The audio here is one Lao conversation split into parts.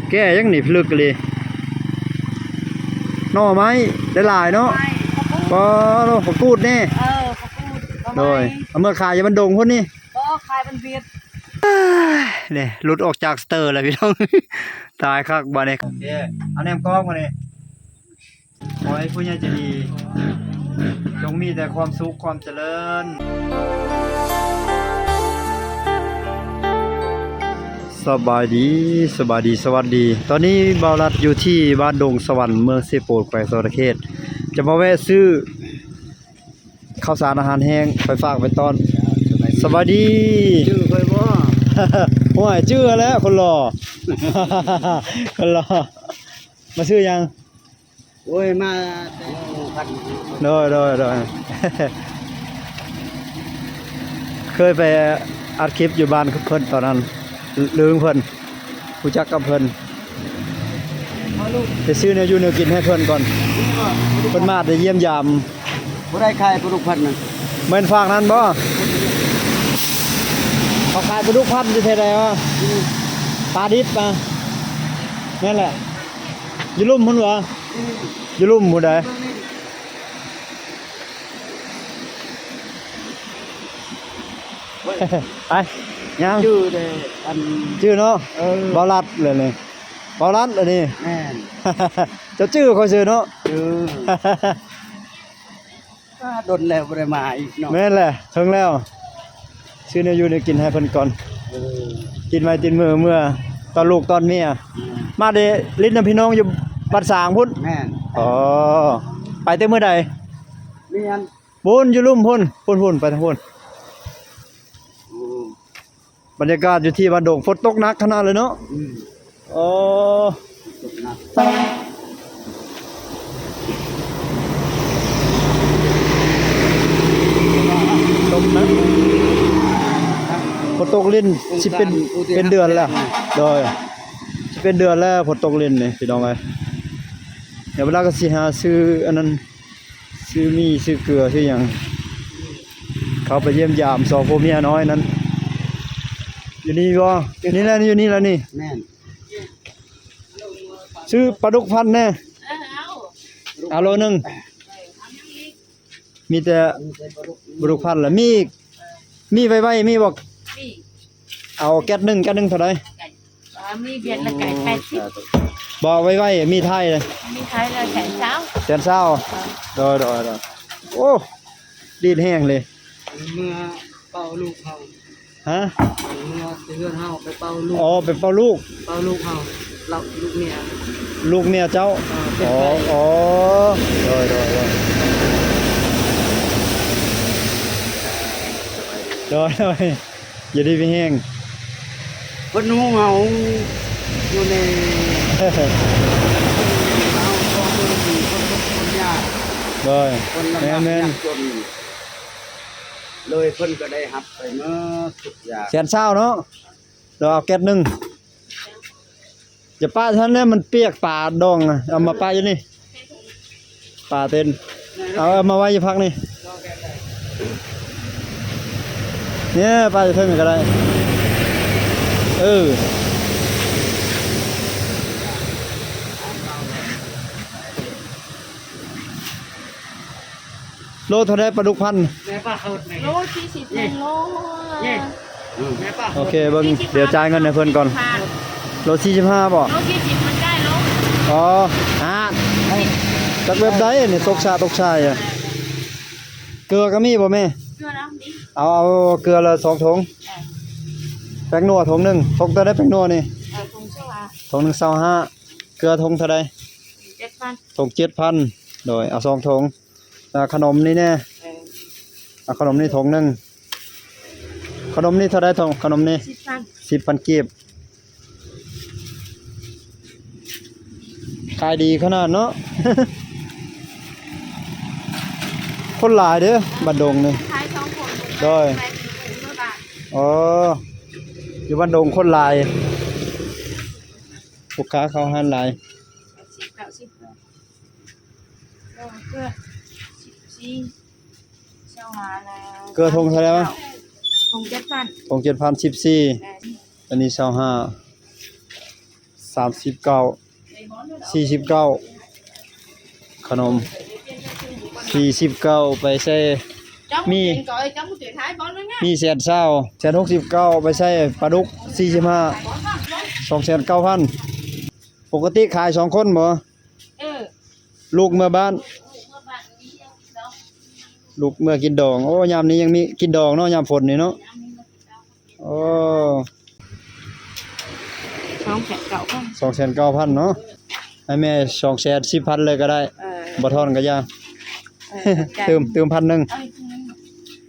ແກ່ຫຍັງນີ້ ພິລຶກອີ່ຫຼີ. ໜໍ່ໄມ້ຫຼາຍໆເນາະ. ໄມ້ ຜັກກູດ ປໍໂທ້ ຜັກກູດນີ້. ເອີ ຜັກກູດ ໜໍ່ໄມ້. ໂດຍ ເອົາເມືອຂາຍຢູ່ບ້ານດົງພຸ້ນນີ້. ບໍ່ ຂາຍບ້ານວຽດ. ນີ້ ຫຼຸດອອກຈາກສະເຕີແລ້ວພີ່ນ້ອງ. ຕາຍຄັກບາດນີ້. ໂອເຄ ເອົາແໜມກອງມານີ້. ຂໍໃຫ້ຜູ້ໃຫຍ່ໃຈດີຈົ່ງມີແຕ່ຄວາມສຸກຄວາມຈະເລີນ. ສະບາຍດີ ສະບາຍດີ ສະຫວັດດີ. ຕອນນີ້ບ່າວລັດຢູ່ທີ່ບ້ານດົງສະຫວັນ ເມືອງເຊໂປນ ແຂວງສະຫວັນນະເຂດ ຈະມາແວະຊື້ ເຂົ້າສານອາຫານແຫ້ງໄປຝາກໄປຕ້ອນ. ສະບາຍດີ. ຈື່ຂ້ອຍບໍ່? ໂອ້ຍ ຈື່ແລ້ວ ຄົນຫຼໍ່ ຄົນຫຼໍ່. ມາຊື້ຫຍັງ? ໂອ້ຍ ມາແຕ່ ໂດຍ ໂດຍ ໂດຍ. ເຄີຍໄປອັດຄລິບຢູ່ບ້ານເພິ່ນຕອນນັ້ນ ລືມເພິ່ນ ຮູ້ຈັກກັບເພິ່ນ. ໄປຊື້ແນວຢູ່ແນວກິນໃຫ້ເພິ່ນກ່ອນ. ເພິ່ນມາແຕ່ຢ້ຽມຢາມ. ບໍ່ໄດ້ຂາຍປາດຸກພັນນັ້ນ. ແມ່ນຟາກນັ້ນບໍ່? ເຂົາຂາຍປາດຸກພັນຢູ່ແຖວໃດວະ? ອືມ ປາດິບນະ. ແມ່ນແຫຼະ ຢູ່ລຸ່ມພຸ້ນຫວາ? ອືມ ຢູ່ລຸ່ມພຸ້ນໃດ. ໄປ ຍັງ ຈື່ແຕ່ອັນ ຈື່ເນາະ. ເອີ ບໍ່ລັດເລີຍນີ້. ເວົ້າລັດລະນີ້. ແມ່ນ ເຈົ້າຈື່ຂ້ອຍຊື່ເນາະ. ເອີ ອ່າ ດົນແລ້ວບໍ່ໄດ້ມາອີກເນາະ. ແມ່ນແຫຼະ ເຖິງແລ້ວ ຊື້ແນວຢູ່ແນວກິນໃຫ້ເພິ່ນກ່ອນ. ເອີ ຕິດໄມ້ຕິດມືເມືອຕອນລູກຕອນເມຍ. ແມ່ນ ມາໄດ້ຫຼິ້ນນຳພີ່ນ້ອງຢູ່ບ້ານສາງພຸ້ນ. ແມ່ນ ອໍ ໄປແຕ່ມື້ໃດ? ແມ່ນ ພຸ້ນຢູ່ລຸ່ມພຸ້ນ ພຸ້ນໆ ໄປທາງພຸ້ນ. ໂອ້ ບັນຍາກາດຢູ່ທີ່ບ້ານດົງ ຝົນຕົກໜັກຂະໜາດເລີຍເນາະ. ອືມ ອໍ ຝົນຕົກໜັກ ຕົກໜັກ ຝົນຕົກລິນ ຊິເປັນ ເປັນເດືອນແລ້ວ. ໂດຍ ຊິເປັນເດືອນແລ້ວ ຝົນຕົກລິນນີ້ ພີ່ນ້ອງເອີຍ. ດຽວເວລາກໍຊິຫາຊື້ອັນນັ້ນ ຊື້ໝີ່ ຊື້ເກືອ ຊື້ຫຍັງ ເຂົ້າໄປຢ້ຽມຢາມສອງຜົວເມຍນ້ອຍນັ້ນ. ຢູ່ນີ້ບໍ່? ນີ້ແຫຼະ ຢູ່ນີ້ແຫຼະນີ້. ແມ່ນ ຊື້ປາດຸກພັນແດ່. ເອີ ເອົາ ເອົາໂລໜຶ່ງ. ເອີ ເອົາຫຍັງອີກ? ມີແຕ່ ມີແຕ່ປາດຸກ ປາດຸກພັນລະ. ມີອີກ? ມີໄວໆ ມີບໍ່? ມີ ເອົາແກັດໜຶ່ງ ແກັດໜຶ່ງເທົ່າໃດ? ເອີ ມີວຽດລະໄກ່ແປດສິບ. ບໍ່ ໄວໆ ມີໄທລະ? ມີໄທລະແສນຊາວ. ແສນຊາວ. ເອີ ໂດຍໆໆ. ໂອ້ ດີດແຮງເລີຍ. ເມືອເປົ່າລູກເຮົາ. ຮະ? ເມືອແຕ່ເຮືອນເຮົາໄປເປົ່າລູກ. ອໍ ໄປເປົ່າລູກ. ເປົ່າລູກເຮົາ ລາວລູກເມຍ. ລູກເມຍເຈົ້າ? ເອີ ເປັນ ອໍ ໄປ. ອໍ ໂດຍໆໆ ໂດຍໆ. ຢູ່ດີມີແຮງ. ເພິ່ນຮູ້ເຮົາຢູ່ໃນ ເຮົາກໍເບິ່ງຄົນທຸກຄົນຍາກ. ໂດຍ ຄົນລຳບາກ ແມ່ນໆ ຍາກຈົນ ເລີຍເພິ່ນກໍໄດ້ຮັບໄປໝົດທຸກຢ່າງ. ແສນຊາວເນາະ ລາວເອົາແກັດໜຶ່ງ. ຢ່າປະຊັ້ນແຫຼະ ມັນປຽກ ປາດອງນະ. ເອົາມາປະຢູ່ນີ້ ປາເຕັນ. ເອົາ ເອົາມາໄວ້ຢູ່ພັກນີ້ ນີ້ ປະຢູ່ເທິງນີ້ກໍໄດ້. ເອີ ໂລເທົ່າໃດປາດຸກພັນ? ໂລສີ່ສິບແມ່ນໂລ. ໂອເຄ ເບິ່ງ ດຽວຈ່າຍເງິນໃຫ້ເພິ່ນກ່ອນ. ໂລສີ່ສິບຫ້າບໍ່? ໂລສີ່ສິບມັນໄດ້ໂລ. ອໍ ອ່າ ຈັກແບບໃດນີ້ ຕົກຊາຕົກຊາຍ. ເກືອກໍມີບໍ່ແມ່? ເກືອລະມີ. ເອົາ ເອົາເກືອລະສອງຖົງ. ເອີ ແປ້ງນົວຖົງໜຶ່ງ. ຖົງເທົ່າໃດແປ້ງນົວນີ້? ເອີ ຖົງຊາວຫ້າ. ຖົງໜຶ່ງຊາວຫ້າ. ເກືອຖົງເທົ່າໃດ? ເຈັດພັນ. ຖົງເຈັດພັນ. ໂດຍ ເອົາສອງຖົງ. ແລ້ວຂະໜົມນີ້ແດ່? ເອີ ເອົາຂະໜົມນີ້ຖົງໜຶ່ງ. ຂະໜົມນີ້ເທົ່າໃດ? ຂະໜົມນີ້ ສິບພັນ ສິບພັນກີບ. ຂາຍດີຂະໜາດເນາະ. ຄົນຫຼາຍເດີ້ ບ້ານດົງນີ້. ໂດຍ ອໍ ຢູ່ບ້ານດົງຄົນຫຼາຍ ລູກຄ້າເຂົ້າຮ້ານຫຼາຍ. ເອີ ເກືອສິບສີ່ ຊາວຫ້າແລ້ວ. ເກືອຖົງເທົ່າໃດວະ? ຖົງເຈັດພັນ. ຖົງເຈັດພັນ ສິບສີ່. ເອີ ອັນນີ້ຊາວຫ້າ. ສາມສິບເກົ້າ ສີ່ສິບເກົ້າ ຂະໜົມ ສີ່ສິບເກົ້າ ໄປໃສ່ ມີ ມີແສນຊາວ ແສນຫົກສິບເກົ້າ ໄປໃສ່ປາດຸກ ສີ່ສິບຫ້າ ສອງແສນເກົ້າພັນ. ປົກກະຕິຂາຍສອງຄົນບໍ່? ເອີ ລູກເມືອບ້ານ ລູກເມືອກິນດອງ. ໂອ້ ຍາມນີ້ຍັງມີກິນດອງເນາະ ຍາມຝົນນີ້ເນາະ. ໂອ້ ສອງແສນເກົ້າພັນ ສອງແສນເກົ້າພັນເນາະ. ໃຫ້ແມ່ສອງແສນສິບພັນເລີຍກໍໄດ້ ເອີ ບໍ່ທອນກໍຢ່າ ເອີ ຕື່ມ ຕື່ມພັນໜຶ່ງ. ເອີ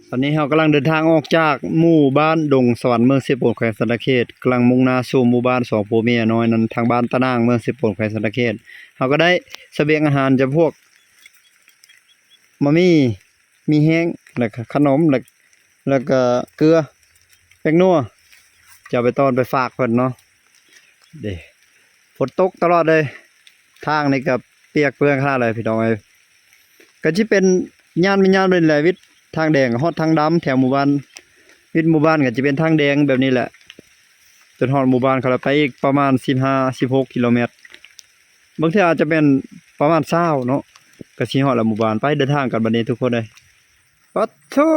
ຕອນນີ້ເຮົາກຳລັງເດີນທາງອອກຈາກໝູ່ບ້ານດົງສະຫວັນ ເມືອງເຊໂປນ ແຂວງສະຫວັນນະເຂດ ກຳລັງມຸ່ງໜ້າສູ່ໝູ່ບ້ານສອງຜົວເມຍນ້ອຍນັ້ນ ທາງບ້ານຕະນາງ ເມືອງເຊໂປນ ແຂວງສະຫວັນນະເຂດ. ເຮົາກໍໄດ້ສະບຽງອາຫານຈຳພວກ ໝາໝີ່ ໝີ່ແຫ້ງ ແລ້ວກະຂະໜົມ ແລ້ວ ແລ້ວກະເກືອ ແປ້ງນົວ ຈະເອົາໄປຕ້ອນໄປຝາກເພິ່ນເນາະ. ເດ້ ຝົນຕົກຕະຫຼອດເລີຍ ທາງນີ້ກະປຽກເປື້ອນຂະໜາດເລີຍພີ່ນ້ອງເອີຍ. ກະຊິເປັນຍານແມ່ນຍານນີ້ແຫຼະ ວິດທາງແດງຮອດທາງດຳແຖວໝູ່ບ້ານ ວິດໝູ່ບ້ານກະຊິເປັນທາງແດງແບບນີ້ແຫຼະ ຈົນຮອດໝູ່ບ້ານເຂົາລະ ໄປອີກປະມານສິບຫ້າ ສິບຫົກກິໂລແມັດ. ບາງເທື່ອອາດຈະແມ່ນປະມານຊາວເນາະ ກະຊິຮອດລະໝູ່ບ້ານ. ໄປເດີນທາງກັນບັດນີ້ທຸກຄົນເອີຍ. ປະໂທ້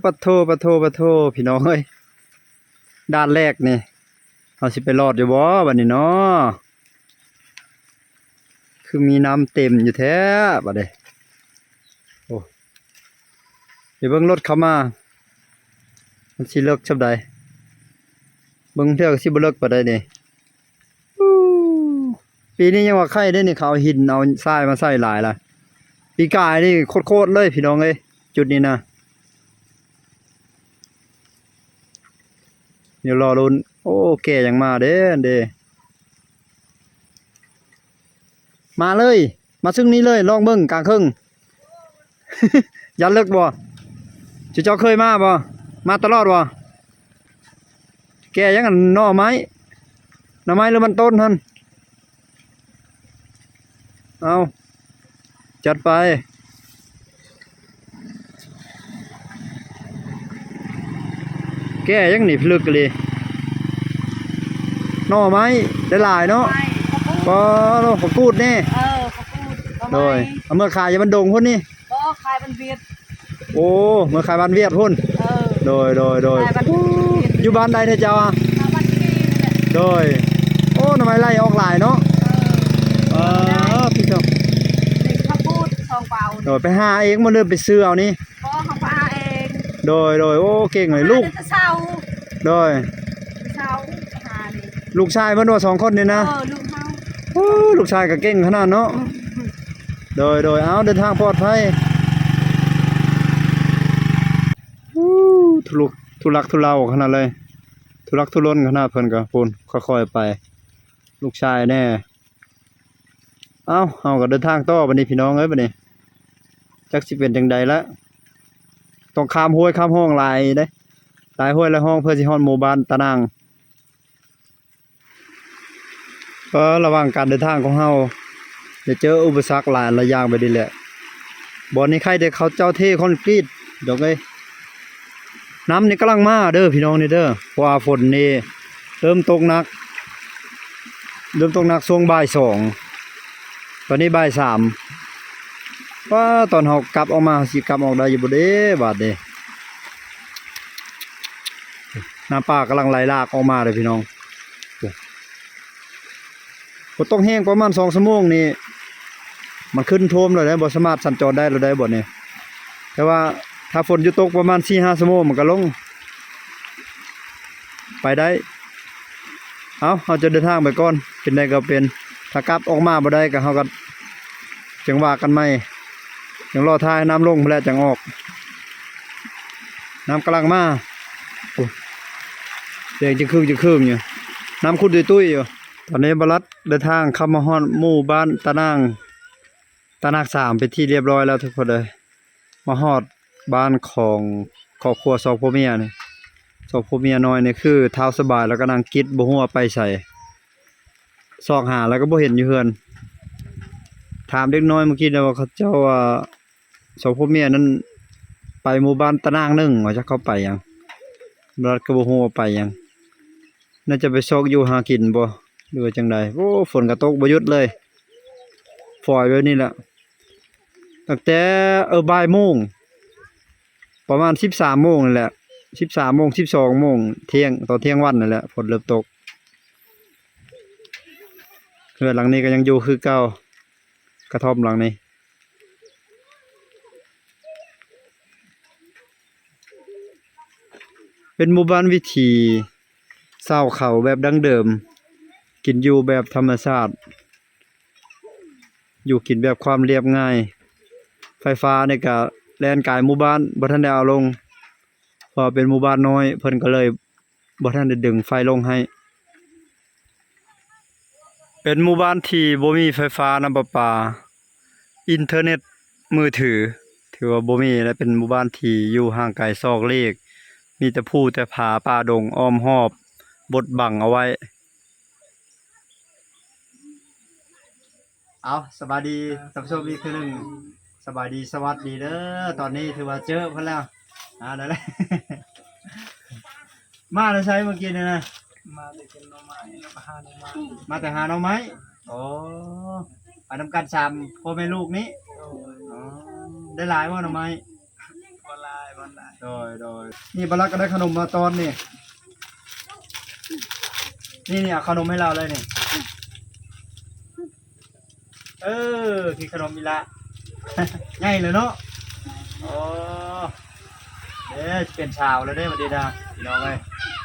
ປະໂທ້ ປະໂທ້ ປະໂທ້ ພີ່ນ້ອງເອີຍ ດ່ານແລກນີ້ ເຮົາຊິໄປລອດຢູ່ບໍ່ບັດນີ້ເນາະ? ຄືມີນ້ຳເຕັມຢູ່ແທ້ບັດນີ້. ໂອ້ ໄປເບິ່ງລົດເຂົ້າມາ ມັນຊິເລິກສ່ຳໃດ? ເບິ່ງເທື່ອກໍຊິບໍ່ເລິກປານໃດນີ້. ອູ້ ປີນີ້ຍັງວ່າໄຄເດ້ນີ້ ເຂົາເອົາຫີນເອົາຊາຍມາໃສ່ຫຼາຍລະ. ປີກາຍນີ້ໂຄດໆເລີຍພີ່ນ້ອງເອີຍ ຈຸດນີ້ນະ. ດຽວລໍລຸ້ນ. ໂອ້ ແກ່ຍັງມາເດ້ ເດ້ ມາເລີຍ ມາເຊິ່ງນີ້ເລີຍ ລອງເບິ່ງກາງເຄິ່ງ. ຢ້ານເລິກບໍ່? ຈຸເຈົ້າເຄີຍມາບໍ່? ມາຕະຫຼອດບໍ່? ແກ່ຍັງ ອັນໜໍ່ໄມ້ ໜໍ່ໄມ້ ຫຼືມັນຕົ້ນຫັ້ນ. ເອົາ ຈັດໄປ. ແກ່ຍັງນີ້ ພິລຶກອີ່ຫຼີ. ໜໍ່ໄມ້ໄດ້ຫຼາຍເນາະ. ໄມ້ ຜັກກູດ ກໍຜັກກູດນີ້. ເອີ ຜັກກູດ. ໂດຍ ເອົາເມືອຂາຍຢູ່ບ້ານດົງພຸ້ນນີ້. ບໍ່ ຂາຍບ້ານຫວຽດ. ໂອ້ ເມືອຂາຍບ້ານຫວຽດພຸ້ນ. ເອີ ໂດຍ ໂດຍ ໂດຍ. ຂາຍບ້ານຫວຽດ. ຢູ່ບ້ານໃດແທ້ເຈົ້າ? ບ້ານທີ່ນີ້ແຫຼະ. ໂດຍ. ໂອ້ ໜໍ່ໄມ້ໄຫຼອອກຫຼາຍເນາະ. ເອີ ເອີ ພີ່ນ້ອງ ນີ້ຜັກກູດສອງເປົາ. ໂດຍ ໄປຫາເອງບໍ່ ຫຼືໄປຊື້ເອົານີ້? ບໍ່ ເຮົາຫາເອງ. ໂດຍ ໂດຍ. ໂອ້ ເກັ່ງເລີຍລູກ. ຫາແຕ່ເຊົ້າ. ໂດຍ ເຊົ້າຫານີ້. ລູກຊາຍເພິ່ນວ່າສອງຄົນນີ້ນະ. ເອີ ລູກເຮົາ. ໂອ້ ລູກຊາຍກໍເກັ່ງຂະໜາດເນາະ. ອືມ ໂດຍ ໂດຍ. ເອົາ ເດີນທາງປອດໄພ. ໂອ້ ທຸລຸກ ທຸລັກທຸເລົາຂະໜາດເລີຍ ທຸລັກທຸລົນຂະໜາດ. ເພິ່ນກໍພຸ້ນ ຄ່ອຍໆໄປ ລູກຊາຍແດ່. ເອົ້າ ເຮົາກໍເດີນທາງຕໍ່ບັດນີ້ພີ່ນ້ອງເອີຍ. ບັດນີ້ຈັກຊິເປັນຈັ່ງໃດລະ ຕ້ອງຂ້າມຫ້ວຍຂ້າມຮ່ອງຫຼາຍເດ້ ຫຼາຍຫ້ວຍຫຼາຍຮ່ອງ ເພື່ອຊິຮອດໝູ່ບ້ານຕານາງ. ເອີ ລະຫວ່າງການເດີນທາງຂອງເຮົາ ຈະເຈີອຸປະສັກຫຼາຍຫຼາຍຢ່າງແບບນີ້ແຫຼະ. ບ່ອນນີ້ໃຄ່ແຕ່ເຂົາເຈົ້າເທຄອນກຣີດດອກເອີຍ. ນ້ຳນີ້ກຳລັງມາເດີພີ່ນ້ອງນີ້ເດີ ເພາະວ່າຝົນນີ້ເລີ່ມຕົກໜັກ ເລີ່ມຕົກໜັກຊ່ວງບ່າຍສອງ ຕອນນີ້ບ່າຍສາມ. ວ້າ ຕອນເຮົາກັບອອກມາ ເຮົາຊິກັບອອກໄດ້ຢູ່ບໍ່ເດ ບາດນີ້. ນ້ຳປ່າກຳລັງໄຫຼຫຼາກອອກມາເດີພີ່ນ້ອງ. ໂອ້ ຝົນຕົກແຮງປະມານສອງຊົ່ວໂມງນີ້ ມັນຂຶ້ນຖ້ວມແລ້ວເດ້ ບໍ່ສາມາດສັນຈອນໄດ້ແລ້ວໄດ໋ບ່ອນນີ້. ແຕ່ວ່າຖ້າຝົນຢຸດຕົກປະມານສີ່ຫ້າຊົ່ວໂມງ ມັນກໍລົງໄປໄດ້. ເອົ້າ ເຮົາຈະເດີນທາງໄປກ່ອນ ເປັນໃດກໍເປັນ. ຖ້າກັບອອກມາບໍ່ໄດ້ກໍ ເຮົາກໍຈັ່ງວ່າກັນໃໝ່. ຍັງລໍຖ້າໃຫ້ນ້ຳລົງພຸ້ນແຫຼະຈັ່ງອອກ. ນ້ຳກຳລັງມາ. ໂອ້ ແດງຈຶ່ງຄຶ່ງຈຶ່ງຄຶ່ງຢູ່ ນ້ຳຂຸ້ນຕຸ້ຍໆຢູ່. ຕອນນີ້ບ່າວລັດເດີນທາງເຂົ້າມາຮອດໝູ່ບ້ານຕານາງ ຕານາງສາມ ເປັນທີ່ລຽບຮ້ອຍແລ້ວທຸກຄົນເອີຍ. ມາຮອດບ້ານຂອງຄອບຄົວສອງຜົວເມຍນີ້ ສອງຜົວເມຍນ້ອຍນີ້ ຄືທ້າວສະບາຍ ແລ້ວກໍນາງກິດ ບໍ່ຮູ້ວ່າໄປໃສ ຊອກຫາແລ້ວກໍບໍ່ເຫັນຢູ່ເຮືອນ. ຖາມເດັກນ້ອຍເມື່ອກີ້ນີ້ວ່າ ເຂົາເຈົ້າວ່າ ສອງຜົວເມຍນັ້ນໄປໝູ່ບ້ານຕານາງໜຶ່ງ ວ່າຈັກເຂົາໄປຫຍັງ ບາດກໍບໍ່ຮູ້ວ່າໄປຫຍັງ. ໜ້າຈະໄປຊອກຢູ່ຫາກິນບໍ່ ຫຼືວ່າຈັ່ງໃດ? ໂອ້ ຝົນກໍຕົກບໍ່ຢຸດເລີຍ ຝອຍແບບນີ້ແຫຼະ ຕັ້ງແຕ່ ເອີ ບ່າຍໂມງ ປະມານສິບສາມໂມງນີ້ແຫຼະ ສິບສາມໂມງ ສິບສອງໂມງ ທ່ຽງ ຕອນທ່ຽງວັນນັ້ນແຫຼະ ຝົນເລີ່ມຕົກ. ເຮືອນຫຼັງນີ້ກໍຍັງຢູ່ຄືເກົ່າ ກະທ່ອມຫຼັງນີ້ ເປັນໝູ່ບ້ານວິຖີຊາວເຜົ່າແບບດັ້ງເດີມ ກິນຢູ່ແບບທຳມະຊາດ ຢູ່ກິນແບບຄວາມລຽບງ່າຍ. ໄຟຟ້ານີ້ກະແລ່ນກາຍໝູ່ບ້ານ ບໍ່ທັນໄດ້ເອົາລົງ ເພາະວ່າເປັນໝູ່ບ້ານນ້ອຍ ເພິ່ນກໍເລີຍບໍ່ທັນໄດ້ດຶງໄຟລົງໃຫ້. ເປັນໝູ່ບ້ານທີ່ບໍ່ມີໄຟຟ້າ ນ້ຳປະປາ ອິນເຕີເນັດ ມືຖື ຖືວ່າບໍ່ມີ ແລະ ເປັນໝູ່ບ້ານທີ່ຢູ່ຫ່າງໄກສອກຫຼີກ ມີແຕ່ພູແຕ່ຜາ ປ່າດົງອ້ອມຮອບບົດບັງເອົາໄວ້. ເອົາ ສະບາຍດີທ່ານຜູ້ຊົມອີກເທື່ອໜຶ່ງ ສະບາຍດີ ສະຫວັດດີເດີ. ຕອນນີ້ຖືວ່າເຈີເພິ່ນແລ້ວ ອ່າ ໄດ້ແລ້ວ. ມາແຕ່ໃສເມື່ອກີ້ນີ້ນະ? ມາແຕ່ກິນໜໍ່ໄມ້ ມາຫາໜໍ່ໄມ້ ມາແຕ່ຫາໜໍ່ໄມ້. ໂອ້ ໄປນຳກັນສາມພໍ່ແມ່ລູກນີ້. ໂດຍ. ອໍ ໄດ້ຫຼາຍບໍ່ໜໍ່ໄມ້? ບໍ່ຫຼາຍ ບໍ່ຫຼາຍ. ໂດຍ ໂດຍ. ນີ້ ບ່າວລັດກໍໄດ້ຂະໜົມມາຕອນນີ້ ນີ້ ນີ້ ເອົາຂະໜົມໃຫ້ລາວເລີຍນີ້. ເອີ ກິນຂະໜົມອີ່ຫຼະ ໃຫຍ່ແລ້ວເນາະ. ໂອ້ ເດ້ ຊິເປັນສາວແລ້ວເດ້ບັດນີ້ນະ ພີ່ນ້ອງເອີຍ.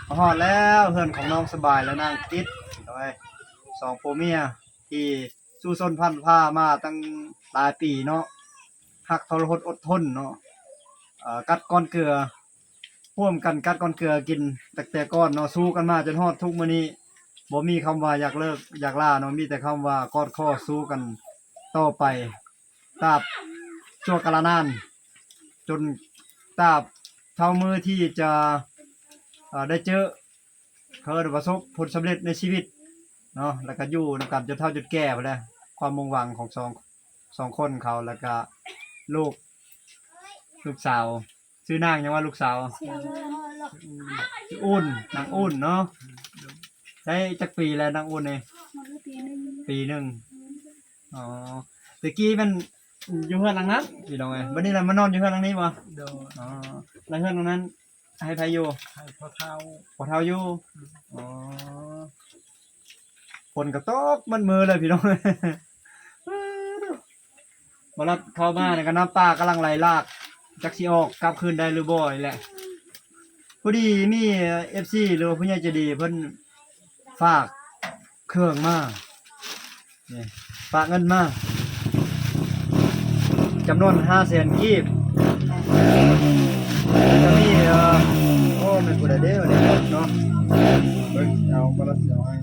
ມາຮອດແລ້ວ ເຮືອນຂອງນ້ອງສະບາຍ ແລະ ນາງກິດ ພີ່ນ້ອງເອີຍ ສອງຜົວເມຍທີ່ສູ້ຊົນພັນຜ່າມາຕັ້ງຫຼາຍປີເນາະ ຮັກທໍລະຫົດອົດທົນເນາະ ເອີ ກັດກ້ອນເກືອ ຮ່ວມກັນກັດກ້ອນເກືອກິນຕັ້ງແຕ່ກ່ອນເນາະ ສູ້ກັນມາຈົນຮອດທຸກມື້ນີ້ ບໍ່ມີຄຳວ່າຢາກເລີກຢາກລາເນາະ ມີແຕ່ຄຳວ່າກອດຄໍສູ້ກັນຕໍ່ໄປ ຕາບຊົ່ວກາລະນານ ຈົນຕາບເທົ່າມື້ທີ່ຈະ ເອີ ໄດ້ເຈີ ເຂົາເອີ້ນປະສົບຜົນສຳເລັດໃນຊີວິດເນາະ ແລ້ວກໍຢູ່ນຳກັນຈົນເຖົ້າຈົນແກ່ພຸ້ນແຫຼະ. ຄວາມມຸ່ງຫວັງຂອງສອງ ສອງຄົນເຂົາ ແລ້ວກະລູກ ລູກສາວ ຊື່ນາງຫຍັງວະລູກສາວ? ຊື່ອຸ່ນ ນາງອຸ່ນເນາະ. ໄດ້ຈັກປີແລ້ວນາງອຸ່ນນີ້? ປີໜຶ່ງ ປີໜຶ່ງ. ອໍ ແຕ່ກີ້ແມ່ນຢູ່ເຮືອນຫຼັງນັ້ນ ພີ່ນ້ອງເອີຍ ບັດນີ້ລະມານອນຢູ່ເຮືອນຫຼັງນີ້ບໍ່? ໂດຍ. ອໍ ແລ້ວເຮືອນຫຼັງນັ້ນ ໃຫ້ໃຜຢູ່? ໃຫ້ພໍ່ເຖົ້າ. ພໍ່ເຖົ້າຢູ່. ອືມ. ອໍ ຝົນກໍຕົກໝົດມື້ເລີຍພີ່ນ້ອງ. ບໍ່ລັດເຂົ້າມານີ້ກໍນ້ຳປ່າກຳລັງໄຫຼຫຼາກ ຈັກຊິອອກກັບຄືນໄດ້ຫຼືບໍ່ນີ້ແຫຼະ. ພໍດີມີເອັຟຊີ ຫຼືວ່າຜູ້ໃຫຍ່ໃຈດີເພິ່ນ ຝາກເຄື່ອງມາ ນີ້ ຝາກເງິນມາຈຳນວນຫ້າແສນກີບ ແລ້ວກໍມີ ເອີ ໂອ້ ແມ່ນຜູ້ໃດເດ້ເນາະ ເບິ່ງ ເອົາ ບໍ່ລັດຊິເອົາໃຫ້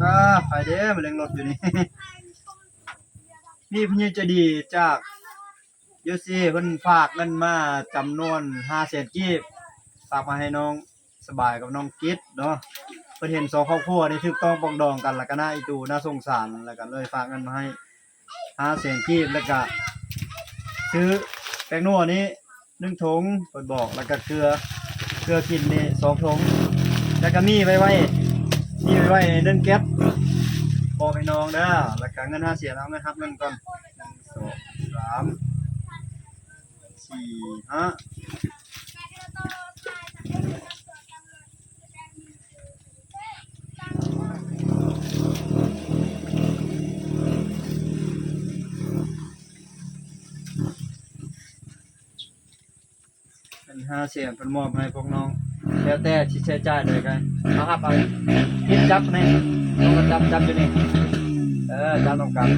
ອ່າ ໃຜເດ້ມາເລັງລົດຢູ່ນີ້ ມີຜູ້ໃຫຍ່ໃຈດີຈາກ ຢູຊີ ເພິ່ນຝາກເງິນມາຈຳນວນຫ້າແສນກີບ ຝາກມາໃຫ້ນ້ອງສະບາຍກັບນ້ອງກິດເນາະ. ເພິ່ນເຫັນສອງຄອບຄົວນີ້ຖືກຕ້ອງປອງດອງກັນ ແລ້ວກໍໜ້າອີ່ຕູ່ໜ້າສົງສານ ແລ້ວກໍເລີຍຝາກເງິນມາໃຫ້ຫ້າແສນກີບ ແລ້ວກໍຊື້ແປ້ງນົວນີ້ໜຶ່ງຖົງ ເພິ່ນບອກ ແລ້ວກໍເກືອ ເກືອກິນນີ້ສອງຖົງ ແລ້ວກໍມີໄວໆ ມີໄວໆໜຶ່ງແກັດ ບອກໃຫ້ນ້ອງເດີ ແລ້ວກໍເງິນຫ້າແສນ ເອົາເງິນຮັບເງິນກ່ອນ. ສອງ ສາມ ສີ່ ຫ້າ ເປັນຫ້າແສນ ເພິ່ນມອບໃຫ້ພວກນ້ອງ ແລ້ວແຕ່ຊິໃຊ້ຈ່າຍໃດກໍເອົາ ຮັບເອົາ. ກິດຈັບນີ້ ນ້ອງກໍຈັບ ຈັບຢູ່ນີ້ ເອີ ຈັບນຳກັນ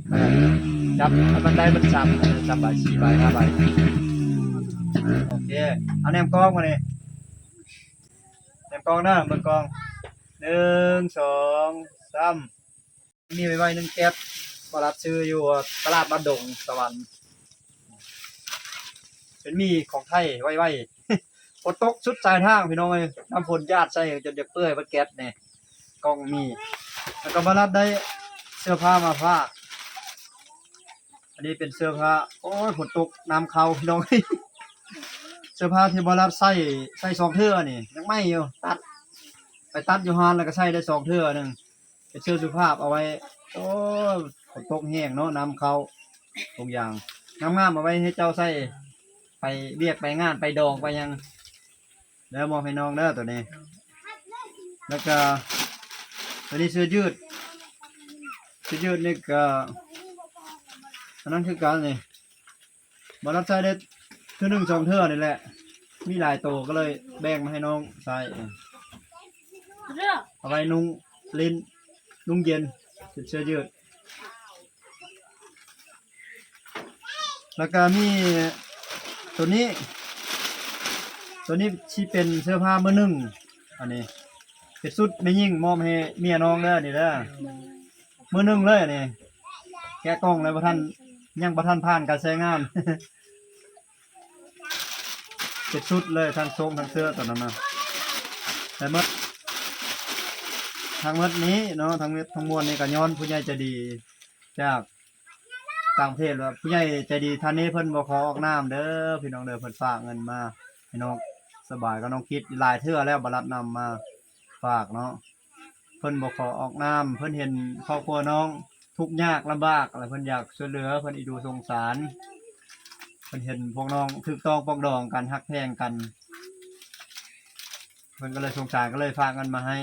ເອີ ຈັບໃຫ້ມັນໄດ້ເບິດສາມ ສາມໃບ ສີ່ໃບ ຫ້າໃບ. ໂອເຄ ເອົາແນມກ້ອງມານີ້ ແນມກ້ອງເດີ ເບິ່ງກ້ອງ ໜຶ່ງ ສອງ ສາມ. ມີໄວໆໜຶ່ງແກັດ ບໍ່ລັດຊື້ຢູ່ຕະຫຼາດບ້ານດົງສະຫວັນ ເປັນໝີ່ຂອງໄທໄວໆ ຝົນຕົກສຸດສາຍທາງພີ່ນ້ອງເອີຍ ນ້ຳຝົນຢາດໃສ່ຈົນຢາກເປື່ອຍເບິດແກັດນີ້ ກ້ອງໝີ່ ແລ້ວກໍບໍ່ລັດໄດ້ເສື້ອຜ້າມາຝາກ ອັນນີ້ເປັນເສື້ອຜ້າ ໂອ້ຍ ຝົນຕົກນ້ຳເຂົ້າພີ່ນ້ອງເອີຍ. ຜ້າທີ່ບໍ່ລັດໃຊ້ ໃຊ້ສອງເທື່ອນີ້ ຍັງໃໝ່ຢູ່ ຕັດ ໄປຕັດຢູ່ຮ້ານ ແລ້ວກໍໃຊ້ໄດ້ສອງເທື່ອໜຶ່ງ ເປັນເສື້ອສຸພາບເອົາໄວ້. ໂອ້ຍ ຝົນຕົກແຮງເນາະ ນ້ຳເຂົ້າທຸກຢ່າງ ງາມໆ ເອົາໄວ້ໃຫ້ເຈົ້າໃຊ້ ໄປວຽກໄປງານ ໄປດອງໄປຫຍັງ ແລ້ວມອບໃຫ້ນ້ອງເດີໂຕນີ້. ແລ້ວກະໂຕນີ້ເສື້ອຢືດ ເສື້ອຢືດນີ້ກະ ອັນນັ້ນຄືກັນນີ້ ບໍ່ລັດໃຊ້ໄດ້ເທື່ອໜຶ່ງສອງເທື່ອນີ້ແຫຼະ ມີຫຼາຍໂຕກໍເລີຍແບ່ງມາໃຫ້ນ້ອງໃຊ້ ເອົາໄວ້ນຸ່ງຫຼິ້ນ ນຸ່ງເຢັນ ເປັນເສື້ອຢືດ. ແລ້ວກະມີໂຕນີ້ ໂຕນີ້ຊິເປັນເສື້ອຜ້າມືໜຶ່ງ ອັນນີ້ເປັນຊຸດແມ່ຍິງ ມອບໃຫ້ເມຍນ້ອງເດີ ນີ້ເດີ ມືໜຶ່ງເລີຍ ອັນນີ້ແກະກ່ອງແລ້ວບໍ່ທັນ ຍັງບໍ່ທັນຜ່ານການໃຊ້ງານ. ເປັນຊຸດເລີຍ ທັງໂສ້ງທັງເສື້ອໂຕນັ້ນນະ ໄດ້ໝົດ. ທັງໝົດນີ້ເນາະ ທັງໝົດທັງມວນນີ້ກໍຍ້ອນຜູ້ໃຫຍ່ໃຈດີຈາກຕ່າງປະເທດ ວ່າຜູ້ໃຫຍ່ໃຈດີທ່ານນີ້ເພິ່ນບໍ່ຂໍອອກນາມເດີພີ່ນ້ອງເດີ ເພິ່ນຝາກເງິນມາໃຫ້ນ້ອງສະບາຍກັບນ້ອງຄິດຫຼາຍເທື່ອແລ້ວ ບໍ່ລັດນຳມາຝາກເນາະ. ເພິ່ນບໍ່ຂໍອອກນາມ ເພິ່ນເຫັນຄອບຄົວນ້ອງທຸກຍາກລຳບາກ ແລ້ວເພິ່ນຢາກຊ່ວຍເຫຼືອ ເພິ່ນເອັນດູສົງສານ ເພິ່ນເຫັນພວກນ້ອງຖືກຕ້ອງປອງດອງກັນ ຮັກແພງກັນ ເພິ່ນກໍເລີຍສົງສານ ກໍເລີຍຝາກເງິນມາໃຫ້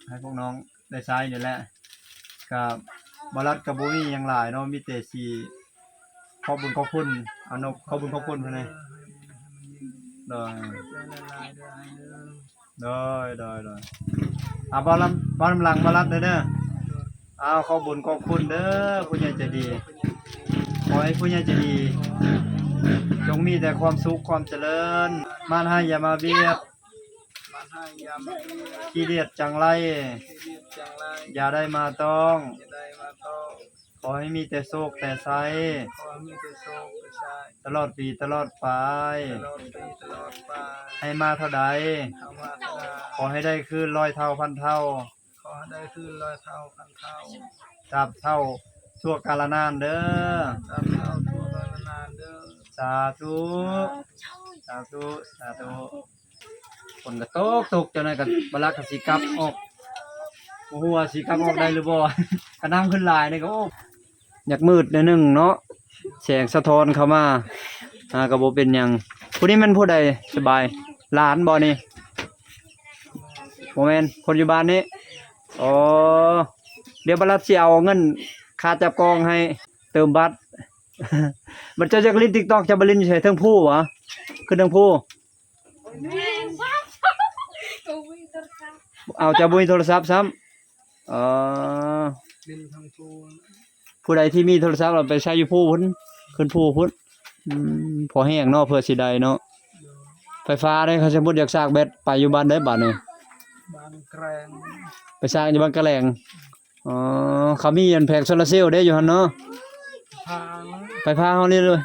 ໃຫ້ພວກນ້ອງໄດ້ໃຊ້ນີ້ແຫຼະ. ກະບໍ່ລັດກໍບໍ່ມີຫຍັງຫຼາຍເນາະ ມີແຕ່ຊິ ຂອບບຸນຂອບຄຸນ ອານົບ ຂອບບຸນຂອບຄຸນເພິ່ນແດ່. ໂດຍ ໂດຍ ໂດຍ ໂດຍ ອາ ເວົ້ານຳ ເວົ້ານຳຫຼັງມາລັດເດີ. ເອົາ ຂອບບຸນຂອບຄຸນເດີ ຜູ້ໃຫຍ່ໃຈດີ ຂໍໃຫ້ຜູ້ໃຫຍ່ໃຈດີຈົ່ງມີແຕ່ຄວາມສຸກຄວາມຈະເລີນ ໝັ່ນໃຫ້ຢ່າມາບຽດ ຂີ້ລຽດຈັງໄລ ຢ່າໄດ້ມາຕ້ອງ ຂໍໃຫ້ມີແຕ່ໂຊກແຕ່ໄຊ ຕະຫຼອດປີຕະຫຼອດໄປ ໃຫ້ມາເທົ່າໃດ ຂໍໃຫ້ໄດ້ຄືນຮ້ອຍເທົ່າພັນເທົ່າ ສາມເທົ່າຊົ່ວກາລະນານເດີ ສາທຸ ສາທຸ ສາທຸ. ຝົນກໍຕົກ ຕົກ ເຈົ້າໜ້ອຍກໍບາລັດກໍຊິກັບອອກ ບໍ່ຮູ້ວ່າຊິກັບອອກໄດ້ຫຼືບໍ່ ກະນ້ຳຂຶ້ນຫຼາຍນີ້ກໍ ໂອ້ ຢາກມືດໜ້ອຍໜຶ່ງເນາະ ແສງສະທ້ອນເຂົ້າມາ ຫາກໍບໍ່ເປັນຫຍັງ. ຜູ້ນີ້ແມ່ນຜູ້ໃດ? ສະບາຍ ຫຼານບໍ່ນີ້? ບໍ່ແມ່ນ ຄົນຢູ່ບ້ານນີ້. ອໍ ດຽວບາລັດຊິເອົາເງິນຄ່າຈັບກ້ອງໃຫ້ເຕີມບັດ. ບັດເຈົ້າຢາກຫຼິ້ນຕິກຕັອກ ເຈົ້າໄປຫຼິ້ນຢູ່ໃສ? ເທິງພູຫວາ? ຂຶ້ນເທິງພູ? ເອົາ ເຈົ້າບໍ່ມີໂທລະສັບຊ້ຳ. ອໍ ຜູ້ໃດທີ່ມີໂທລະສັບລະໄປໃຊ້ຢູ່ພູພຸ້ນ ຂຶ້ນພູພຸ້ນ. ອືມ ພໍແຮງເນາະ ເພື່ອຊິໄດ້ເນາະ. ໄຟຟ້າເດ້ ຄັນສົມມຸດຢາກສາກແບັດ ໄປຢູ່ບ້ານໃດບາດນີ້? ບ້ານກະແລງ ໄປສາກຢູ່ບ້ານກະແລງ. ອໍ ເຂົາມີອັນແຜງໂຊລາເຊວເດ້ຢູ່ຫັ້ນເນາະ ໄຟຟ້າເຮົານີ້ເລີຍ.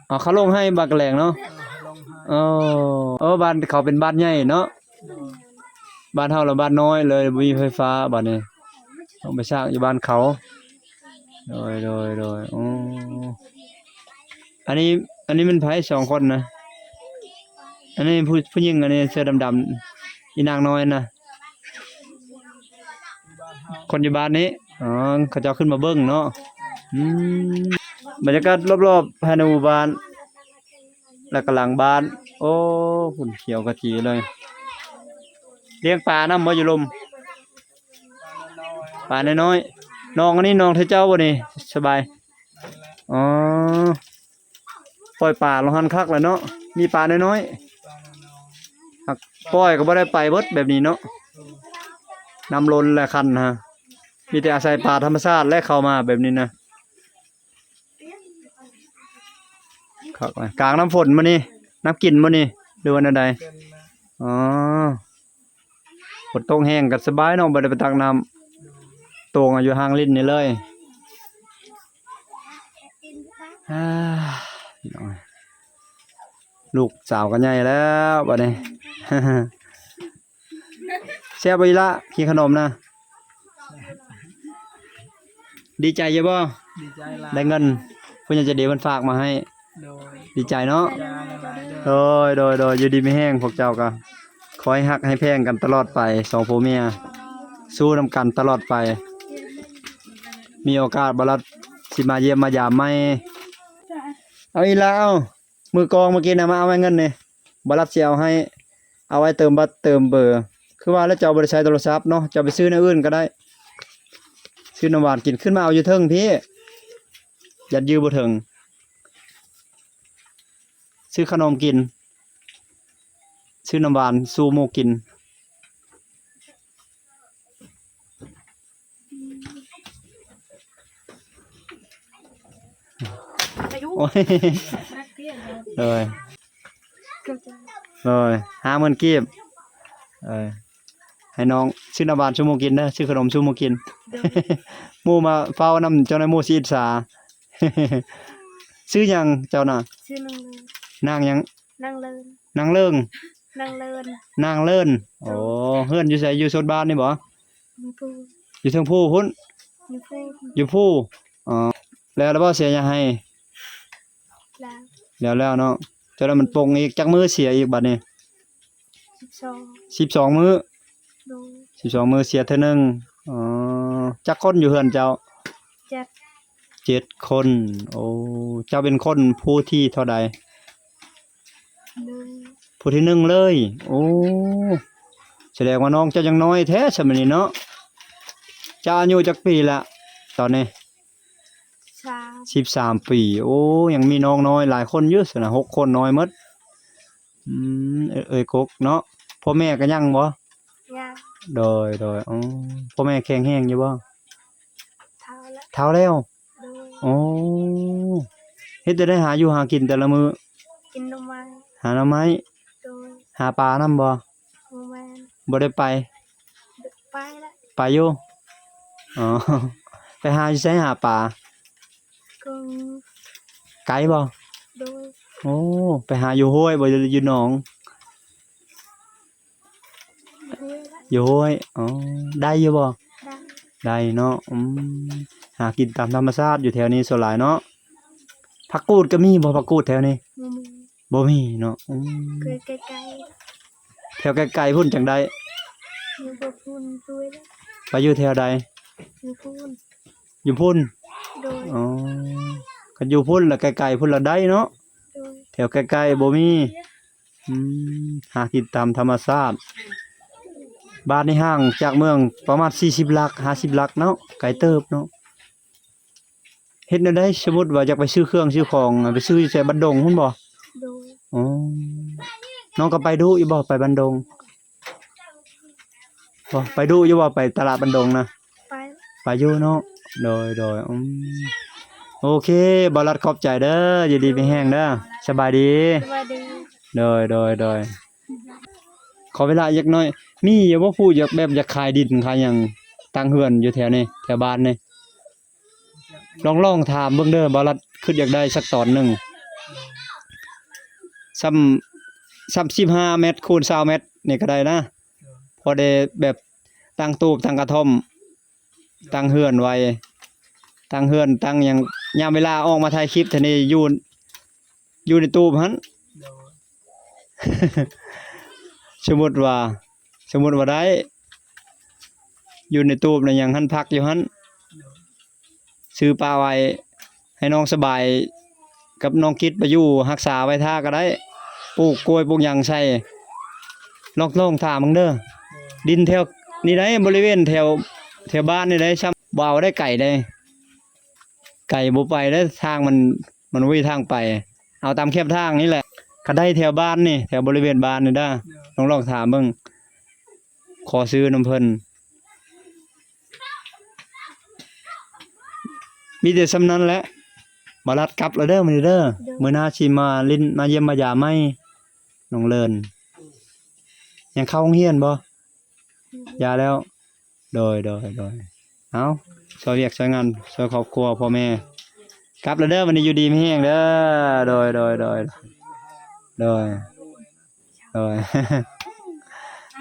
ອໍ ເຂົາລົງໃຫ້ບ້ານກະແລງເນາະ. ອໍ ເອີ ບ້ານເຂົາເປັນບ້ານໃຫຍ່ເນາະ ບ້ານເຮົາລະບ້ານນ້ອຍເລີຍ ບໍ່ມີໄຟຟ້າບາດນີ້ ຕ້ອງໄປສ້າງຢູ່ບ້ານເຂົາ. ໂດຍ ໂດຍ ໂດຍ ໂອ້ ອັນນີ້ ອັນນີ້ແມ່ນໃຜສອງຄົນນະ? ອັນນີ້ຜູ້ ຜູ້ຍິງ ອັນນີ້ເສື້ອດຳໆ ອີນາງນ້ອຍນະ ຄົນຢູ່ບ້ານນີ້. ອໍ ເຂົາເຈົ້າຂຶ້ນມາເບິ່ງເນາະ. ອືມ ບັນຍາກາດລອບໆ ພາຍໃນໝູ່ບ້ານ ແລ້ວກໍຫຼັງບ້ານ. ໂອ້ ພຸ້ນຂຽວຂະຈີເລີຍ. ລ້ຽງປານຳບໍ່ຢູ່ລຸ່ມ? ປານ້ອຍໆ ນ້ອງອັນນີ້ນ້ອງເຂົາເຈົ້າບໍ່ນີ້? ສະບາຍ. ອໍ ປ່ອຍປາລະຫັນຄັກແຫຼະເນາະ ມີປານ້ອຍໆ ຫາກປ່ອຍກໍບໍ່ໄດ້ໄປເບິດແບບນີ້ເນາະ. ນ້ຳລົ້ນແລະຄັນນະ ມີແຕ່ອາໄສປາທຳມະຊາດແລະເຂົ້າມາແບບນີ້ນະ. ຄັກ ກາງນ້ຳຝົນມື້ນີ້ ນ້ຳກິນມື້ນີ້ ຫຼືວ່າແນວໃດ? ອໍ ຝົນຕົກແຮງກໍສະບາຍເນາະ ບໍ່ໄດ້ໄປຕັກນ້ຳ ໂຕ່ງເອົາຢູ່ອ່າງຫຼິ້ນນີ້ເລີຍ. ອ່າ ພີ່ນ້ອງ ລູກສາວກໍໃຫຍ່ແລ້ວບາດນີ້. ແຊບບໍ່ອີ່ຫຼ້າ ກິນຂະໜົມນະ? ດີໃຈຢູ່ບໍ່? ດີໃຈຫຼາຍ ໄດ້ເງິນຜູ້ໃຫຍ່ໃຈດີເພິ່ນຝາກມາໃຫ້. ໂດຍ ດີໃຈເນາະ ໂດຍ ໂດຍ ໂດຍ ຢູ່ດີມີແຮງ ພວກເຈົ້າກໍຂໍໃຫ້ຮັກໃຫ້ແພງກັນຕະຫຼອດໄປ ສອງຜົວເມຍ ສູ້ນຳກັນຕະຫຼອດໄປ ມີໂອກາດບ່າວລັດຊິມາຢ້ຽມມາຢາມໃໝ່. ເອົາອີ່ຫຼ້າ ເອົາ ມືກອງເມື່ອກີ້ນະ ມາເອົາໄວ້ເງິນນີ້ ບ່າວລັດຊິເອົາໃຫ້ ເອົາໄວ້ເຕີມບັດເຕີມເບີ. ຄືວ່າແລ້ວ ເຈົ້າບໍ່ໄດ້ໃຊ້ໂທລະສັບເນາະ ເຈົ້າໄປຊື້ແນວອື່ນກໍໄດ້ ຊື້ນ້ຳຫວານກິນ. ຂຶ້ນມາເອົາຢູ່ເທິງພີ້ ຢ້ານຢື້ບໍ່ເຖິງ. ຊື້ຂະໜົມກິນ ຊື້ນ້ຳຫວານສູ່ໝູ່ກິນ. ໂອ້ຍ ໂດຍ ໂດຍ ຫ້າໝື່ນກີບ ເອີ ໃຫ້ນ້ອງຊື້ນ້ຳຫວານສູ່ໝູ່ກິນເດີ ຊື້ຂະໜົມສູ່ໝູ່ກິນ. ໂດຍ ໝູ່ມາເຝົ້ານຳ ເຈົ້າໜ້ອຍໝູ່ຊິອິດສາ. ຊື່ຫຍັງເຈົ້ານະ? ຊື່ນາງເລີນ. ນາງຫຍັງ? ນາງເລີນ. ນາງເລີງ? ນາງເລີນ. ນາງເລີນ. ໂອ້ ເຮືອນຢູ່ໃສ? ຢູ່ໂຊນບ້ານນີ້ບໍ່? ຢູ່ພູ ຢູ່ເທິງພູພຸ້ນ. ຢູ່ພູ ຢູ່ພູ. ອໍ ແລ້ວ ແລ້ວບໍ່ເສຍຫຍ້າໄຮ່? ແລ້ວ ແລ້ວແລ້ວເນາະ. ເຈົ້າ ແລ້ວມັນປົ່ງອີກ ຈັກມື້ເສຍອີກບັດນີ້? ສິບສອງ ສິບສອງມື້. ໂດຍ ສິບສອງມື້ເສຍເທື່ອໜຶ່ງ. ອໍ ຈັກຄົນຢູ່ເຮືອນເຈົ້າ? ເຈັດ ເຈັດຄົນ. ໂອ້ ເຈົ້າເປັນຄົນຜູ້ທີເທົ່າໃດ? ໜຶ່ງ ຜູ້ທີໜຶ່ງເລີຍ. ໂອ້ ສະແດງວ່ານ້ອງເຈົ້າຍັງນ້ອຍແທ້ຊະບັດນີ້ເນາະ. ເຈົ້າອາຍຸຈັກປີລະຕອນນີ້? ສາມ ສິບສາມປີ. ໂອ້ ຍັງມີນ້ອງນ້ອຍຫຼາຍຄົນຢູ່ຊັ້ນນະ ຫົກຄົນ ນ້ອຍໝົດ. ອືມ ເອີ ເອີຍກົກເນາະ. ພໍ່ແມ່ກໍຍັງບໍ່? ຍັງ. ໂດຍ ໂດຍ. ອໍ ພໍ່ແມ່ແຂງແຮງຢູ່ບໍ່? ເຖົ້າແລ້ວ ເຖົ້າແລ້ວ. ໂດຍ. ໂອ້ ເຮັດຈັ່ງໃດຫາຢູ່ຫາກິນແຕ່ລະມື້? ກິນໜໍ່ໄມ້ ຫາໜໍ່ໄມ້. ໂດຍ. ຫາປານຳບໍ່? ບໍ່ແມ່ນ ບໍ່ໄດ້ໄປ. ໄປລະ ໄປຢູ່. ອໍ ໄປຫາຢູ່ໃສຫາປາ? ກໍ ໄກບໍ່? ໂດຍ. ໂອ້ ໄປຫາຢູ່ຫ້ວຍບໍ່ ຫຼືຢູ່ໜອງ? ຢູ່ຫ້ວຍລະ ຢູ່ຫ້ວຍ. ອໍ ໄດ້ຢູ່ບໍ່? ໄດ້ ໄດ້ເນາະ. ອືມ ຫາກິນຕາມທຳມະຊາດຢູ່ແຖວນີ້ສ່ວນຫຼາຍເນາະ. ຜັກກູດກໍມີບໍ່? ຜັກກູດແຖວນີ້? ບໍ່ມີ ບໍ່ມີເນາະ. ອືມ ຄືໃກ້ໆ ແຖວໃກ້ໆພຸ້ນຈັ່ງໄດ້. ຢູ່ພຸ້ນ ໄປຢູ່ແຖວໃດ? ຢູ່ພຸ້ນ ຢູ່ພຸ້ນ. ໂດຍ. ອໍ ຄັນຢູ່ພຸ້ນລະໃກ້ໆພຸ້ນລະໄດ້ເນາະ. ໂດຍ. ແຖວໃກ້ໆບໍ່ມີ. ອືມ ຫາກິນຕາມທຳມະຊາດ. ບ້ານນີ້ຫ່າງຈາກເມືອງປະມານສີ່ສິບຫຼັກ ຫ້າສິບຫຼັກເນາະ ໄກເຕີບເນາະ. ເຮັດແນວໃດ ສົມມຸດວ່າຢາກໄປຊື້ເຄື່ອງຊື້ຂອງ ໄປຊື້ຢູ່ໃສ ບ້ານດົງພຸ້ນບໍ່? ໂດຍ. ອໍ ນ້ອງກໍໄປດຸຢູ່ບໍ່ ໄປບ້ານດົງ? ບໍ່ ໄປດຸຢູ່ບໍ່ ໄປຕະຫຼາດບ້ານດົງນະ? ໄປ ໄປຢູ່ເນາະ. ໂດຍ ໂດຍ. ອືມ ໂອເຄ ບ່າວລັດຂອບໃຈເດີ ຢູ່ດີມີແຮງເດີ ສະບາຍດີ. ສະບາຍດີ. ໂດຍ ໂດຍ ໂດຍ. ຂໍເວລາຈັກໜ້ອຍ ມີຢູ່ບໍ່ຜູ້ຢາກ ແບບຢາກຂາຍດິນຂາຍຫຍັງ ຕັ້ງເຮືອນຢູ່ແຖວນີ້ ແຖວບ້ານນີ້? ລອງ ລອງຖາມເບິ່ງເດີ ບ່າວລັດຄຶດຢາກໄດ້ສັກຕອນໜຶ່ງ. ສ່ຳ ສ່ຳສິບຫ້າແມັດຄູນຊາວແມັດນີ້ກໍໄດ້ນະ ພໍໄດ້ແບບຕັ້ງຕູບ ຕັ້ງກະທ່ອມ ຕັ້ງເຮືອນໄວ້ ຕັ້ງເຮືອນ ຕັ້ງຫຍັງ ຍາມເວລາອອກມາຖ່າຍຄລິບແຖວນີ້ ຢູ່ ຢູ່ໃນຕູບຫັ້ນ. ໂດຍ. ສົມມຸດວ່າ ສົມມຸດວ່າໄດ້ ຢູ່ໃນຕູບໃນຫຍັງຫັ້ນ ພັກຢູ່ຫັ້ນ. ໂດຍ. ຊື້ປາໄວ້ໃຫ້ນ້ອງສະບາຍ ກັບນ້ອງກິດໄປຢູ່ຮັກສາໄວ້ຖ້າກໍໄດ້ ປູກກ້ວຍປູກຫຍັງໃສ່. ລອງ ລອງຖາມເບິ່ງເດີ. ໂດຍ. ດິນແຖວນີ້ໄດ໋ ບໍລິເວນແຖວ ແຖວບ້ານນີ້ໄດ໋ ຊ່ຳບໍ່ເອົາໄດ້ໄກໄດ໋ ໄກບໍ່ໄປໄດ້ ທາງມັນ ມັນບໍ່ມີທາງໄປ ເອົາຕາມແຄມທາງນີ້ແຫຼະ. ຄັນໄດ້ແຖວບ້ານນີ້ ແຖວບໍລິເວນບ້ານນີ້ເດີ ໂດຍ. ລອງ ລອງຖາມເບິ່ງ ຂໍຊື້ນຳເພິ່ນ. ມີແຕ່ສ່ຳນັ້ນແຫຼະ ບ່າວລັດກັບແລ້ວເດີມື້ນີ້ເດີ. ໂດຍ. ມື້ໜ້າຊິມາຫຼິ້ນມາຢ້ຽມມາຢາມໃໝ່ ນ້ອງເລີນ. ຍັງເຂົ້າໂຮງຮຽນບໍ່? ອືມ. ຢ່າແລ້ວ. ໂດຍ ໂດຍ ໂດຍ. ເອົາ ຊ່ວຍວຽກຊ່ວຍງານ ຊ່ວຍຄອບຄົວພໍ່ແມ່. ກັບແລ້ວເດີ ວັນນີ້ຢູ່ດີມີແຮງເດີ. ໂດຍ ໂດຍ ໂດຍ ໂດຍ ໂດຍ.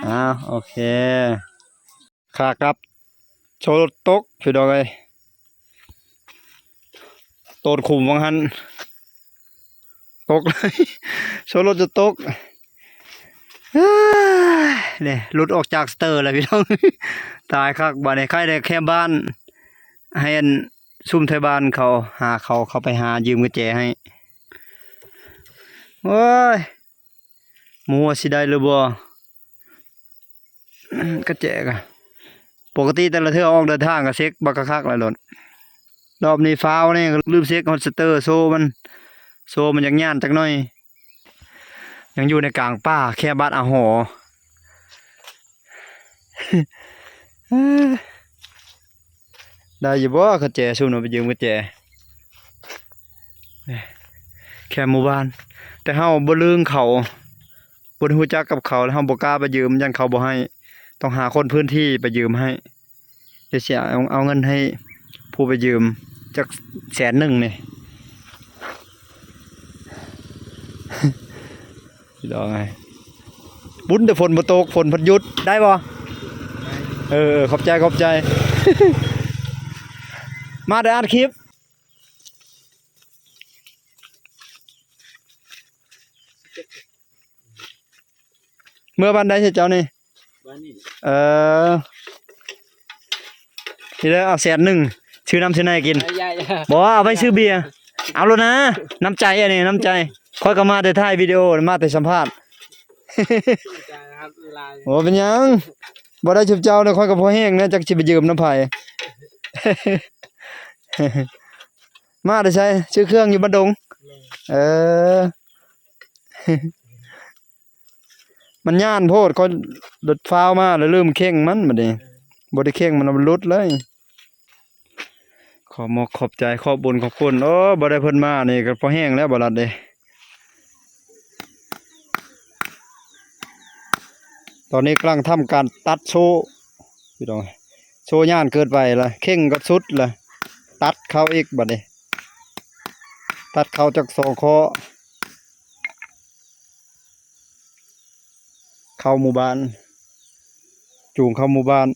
ເອົາ ໂອເຄ ຂາກັບ ໂຊລົດຕົກ ພີ່ນ້ອງເອີຍ ໂຕນຂຸມວ່າງຫັ້ນ. ຕົກເລີຍ ໂຊລົດຈະຕົກ. ເອີຍ ນີ້ ຫຼຸດອອກຈາກສະເຕີແລ້ວພີ່ນ້ອງ. ຕາຍຄັກ ບາດນີ້ໃຄ່ໄດ້ແຄມບ້ານ ໃຫ້ອັນຊຸມໄທບ້ານເຂົາຫາ ເຂົາ ເຂົາໄປຫາຢືມກະແຈໃຫ້. ໂອ້ຍ ບໍ່ຮູ້ວ່າຊິໄດ້ຫຼືບໍ່ ກະແຈກະ. ປົກກະຕິແຕ່ລະເທື່ອອອກເດີນທາງກະເຊັກບັກຄັກໆແລ້ວໂລດ. ລອບນີ້ຟ້າວແນ່ ກະລືມເຊັກຮອດສະເຕີ ໂຊມັນ ໂຊມັນຍັງຢ້ານຈັກໜ້ອຍ. ຍັງຢູ່ໃນກາງປ່າ ແຄມບ້ານອາຫໍ. ໄດ້ຢູ່ບໍ່ກະແຈຊຸມນັ້ນ ໄປຢືມກະແຈ ແຄມໝູ່ບ້ານ. ແຕ່ເຮົາບໍ່ລຶ້ງເຂົາ ບໍ່ໄດ້ຮູ້ຈັກກັບເຂົາ ແລ້ວເຮົາບໍ່ກ້າໄປຢືມ ຢ້ານເຂົາບໍ່ໃຫ້ ຕ້ອງຫາຄົນພື້ນທີ່ໄປຢືມໃຫ້. ດຽວຊິເອົາ ເອົາເງິນໃຫ້ຜູ້ໄປຢືມຈັກແສນໜຶ່ງນີ້ ພີ່ນ້ອງເອີຍ. ບຸນແຕ່ຝົນບໍ່ຕົກ ຝົນພັດຢຸດ ໄດ້ບໍ່? ເອີ ຂອບໃຈ ຂອບໃຈ. ມາແຕ່ອັດຄລິບ. ເມື່ອບ້ານໃດເຈົ້ານີ້? ບ້ານນີ້. ເອີ ທີ່ໄດ້ເອົາແສນໜຶ່ງ ຊື້ນ້ຳຊື້ໃນກິນ. ເອີ ຢ່າ ຢ່າ ບໍ່ ເອົາໄປຊື້ເບຍ. ເອົາໂລດນະ ນ້ຳໃຈ ອັນນີ້ນ້ຳໃຈ. ຂ້ອຍກະມາແຕ່ຖ່າຍວິດີໂອ ມາແຕ່ສຳພາດ. ໂອ້ ເປັນຫຍັງ ບໍ່ໄດ້ຊຸມເຈົ້າແລ້ວ ຂ້ອຍກະພໍແຮງແລ້ວ ຈັກຊິໄປຢືມນຳໃຜ. ມາແຕ່ໃສ? ຊື້ເຄື່ອງຢູ່ບ້ານດົງ. ເອີ ມັນຢ້ານໂພດ ຂ້ອຍລົດຟ້າວມາແລ້ວລືມເຄັ່ງມັນ ບາດນີ້ ເອີ ບໍ່ໄດ້ເຄັ່ງມັນ ມັນຫຼຸດເລີຍ. ຂໍມອບຂອບໃຈ ຂອບບຸນຂອບຄຸນ. ໂອ້ ບໍ່ໄດ້ເພິ່ນມານີ້ກະພໍແຮງແລ້ວ ບໍ່ລັດເດ້. ຕອນນີ້ກຳລັງທຳການຕັດໂສ້ ພີ່ນ້ອງ ໂສ້ຍານເກີນໄປລະ ເຄັ່ງກະສຸດລະ ຕັດເຂົ້າອີກບາດນີ້ ຕັດເຂົ້າຈັກສອງຂໍ້ ເຂົ້າໝູ່ບ້ານ ຈູງເຂົ້າໝູ່ບ້ານ.